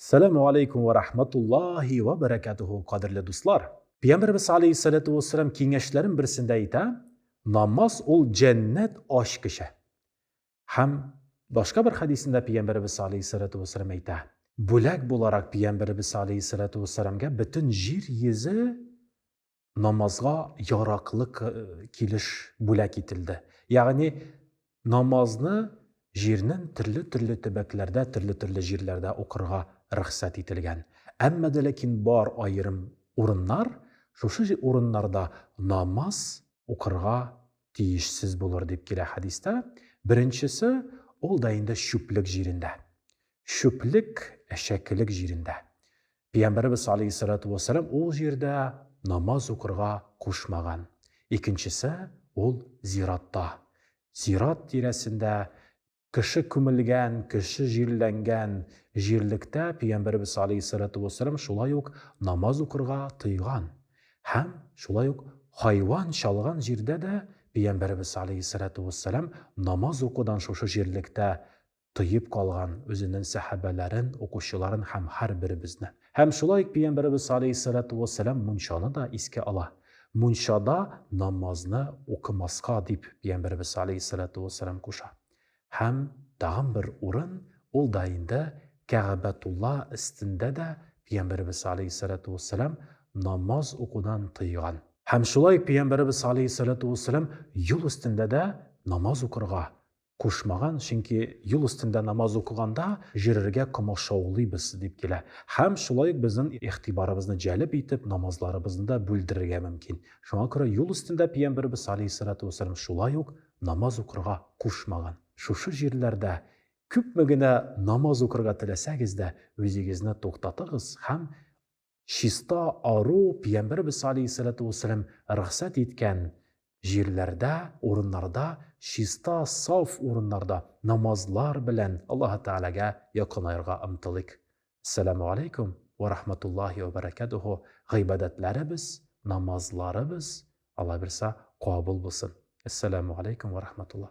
Сәламу алейкум ва рахматуллахи ва баракатуху, кадерле дуслар. Пәйгамбәрбез алейхиссалату вассалам киңәшләрен берсендә әйтә, намаз ул җәннәт ачкычы. Һәм башка бер хәдисендә Пәйгамбәрбез алейхиссалату вассалам әйтә, бүләк буларак Пәйгамбәрбез алейхиссалату вассаламга бөтен җир йөзе намазга яраклы килеш бүләк ителде. Ягъни намазны җирнең төрле-төрле төбәкләрдә, төрле-төрле җирләрдә укырга рөхсәт ителгән. Әмма дә ләкин бар аерым урыннар, шушы урыннарда намаз укырга тиешсез булыр дип килә хәдистә. Беренчесе, ул да инде чүплек җирендә. Чүплек, әшәкелек җирендә. Пәйгамбәребез алейһиссалату вәссәлам ул җирдә намаз укырга кушмаган. Икенчесе, ул зиратта. Зират тирәсендә кеше күмелгән, кеше җирләнгән җирлектә Пәйгамбәребез алейһиссалату вәссәлам шулай ук намаз укырга тыйган. Һәм шулай ук хайван чалган җирдә дә Пәйгамбәребез алейһиссалату вәссәлам намаз укудан шушы җирлектә тоеп калган үзенен сәхабәләрен, укучыларын һәм һәрберебезне. Һәм шулай ук Пәйгамбәребез алейһиссалату вәссәлам мунчаны да искә ала. Мунчада намазны укымаска дип Пәйгамбәребез алейһиссалату вәссәлам куша. Һәм тагын бер урын, ул да инде Кәгъбәтулла өстендә дә Пәйгамбәребез алейһиссалату вәссәлам намаз укудан тыйган. Һәм шулай ук Пәйгамбәребез алейһиссалату вәссәлам юл өстендә дә намаз укырга кушмаган, чөнки юл өстендә намаз укыганда җөрергә комачаулыйбыз дип килә. Һәм шулай ук безнең игътибарыбызны җәлеп итеп, намазларыбызны да бүлдерергә мөмкин. Шуңа күрә юл өстендә Пәйгамбәребез алейһиссалату вәссәлам шулай ук намаз укырга кушмаган. Шушы җирләрдә күпме генә намаз укырга теләсәгез дә, үзегезне туктатыгыз һәм Чиста, ару, Пиямбәребез алейһиссәләтү вәссәлам рөхсәт иткән җирләрдә, урыннарда, чиста, саф урыннарда намазлар белән Аллаһы Тәгаләгә якынаерга омтылыйк. Әссәламү алейкум вә рахматуллаһи вә бәрәкәтүһү. Гыйбадәтләребез, намазларыбыз, Алла бирса, кабул булсын. Әссәламү алейкум вә рахматуллаһ.